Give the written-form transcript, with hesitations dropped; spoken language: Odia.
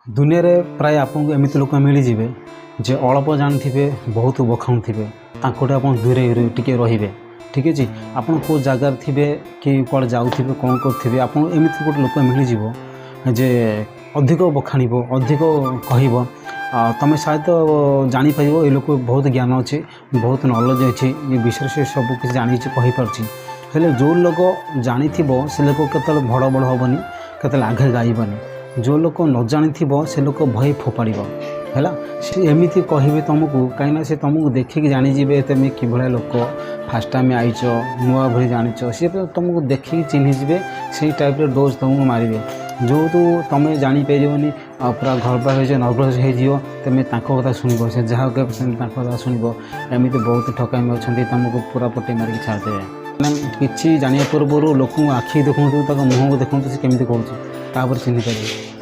ଦୁନିଆରେ ପ୍ରାୟ ଆପଣଙ୍କୁ ଏମିତି ଲୋକ ମିଳିଯିବେ ଯେ ଅଳ୍ପ ଜାଣିଥିବେ, ବହୁତ ବଖାଣୁଥିବେ। ତାଙ୍କଠୁ ଆପଣ ଦୂରେଇ ଟିକେ ରହିବେ। ଠିକ୍ ଅଛି? ଆପଣ କେଉଁ ଜାଗାରେ ଥିବେ କି କୁଆଡ଼େ ଯାଉଥିବେ, କ'ଣ କରୁଥିବେ, ଆପଣଙ୍କୁ ଏମିତି ଗୋଟେ ଲୋକ ମିଳିଯିବ ଯେ ଅଧିକ ବଖାଣିବ, ଅଧିକ କହିବ। ଆଉ ତୁମେ ସାୟଦ ଜାଣିପାରିବ, ଏ ଲୋକ ବହୁତ ଜ୍ଞାନ ଅଛି, ବହୁତ ନଲେଜ୍ ଅଛି, ଏ ବିଷୟରେ ସେ ସବୁ କିଛି ଜାଣିଛି, କହିପାରୁଛି। ହେଲେ ଯେଉଁ ଲୋକ ଜାଣିଥିବ, ସେ ଲୋକ କେତେବେଳେ ଭଡ଼ ବଡ଼ ହେବନି, କେତେବେଳେ ଆଘେ ଗାଇବନି। ଯେଉଁ ଲୋକ ନ ଜାଣିଥିବ, ସେ ଲୋକ ବହେ ଫୋପାଡ଼ିବ। ହେଲା, ସେ ଏମିତି କହିବେ ତୁମକୁ, କାହିଁକିନା ସେ ତୁମକୁ ଦେଖିକି ଜାଣିଯିବେ ତୁମେ କିଭଳିଆ ଲୋକ, ଫାର୍ଷ୍ଟ ଟାଇମ୍ ଆଇଛ, ନୂଆ ଭଳି ଜାଣିଛ। ସିଏ ତ ତୁମକୁ ଦେଖିକି ଚିହ୍ନିଯିବେ, ସେଇ ଟାଇପ୍ର ଡୋଜ୍ ତୁମକୁ ମାରିବେ। ଯେହେତୁ ତୁମେ ଜାଣିପାରିବନି ଆଉ ପୁରା ଘରବାର ହେଇଯିବ, ନର୍ଭସ୍ ହେଇଯିବ, ତୁମେ ତାଙ୍କ କଥା ଶୁଣିବ। ସେ ଯାହା କହିବେ, ସେମିତି ତାଙ୍କ କଥା ଶୁଣିବ। ଏମିତି ବହୁତ ଠକାମି ଅଛନ୍ତି, ତୁମକୁ ପୁରା ପଟି ମାରିକି ଛାଡ଼ିଦେବେ। ମାନେ କିଛି ଜାଣିବା ପୂର୍ବରୁ ଲୋକଙ୍କୁ ଆଖି ଦେଖନ୍ତୁ, ତାଙ୍କ ମୁହଁକୁ ଦେଖନ୍ତୁ, ସେ କେମିତି କହୁଛି, ତାପରେ ଚିହ୍ନି ପାରିବେ।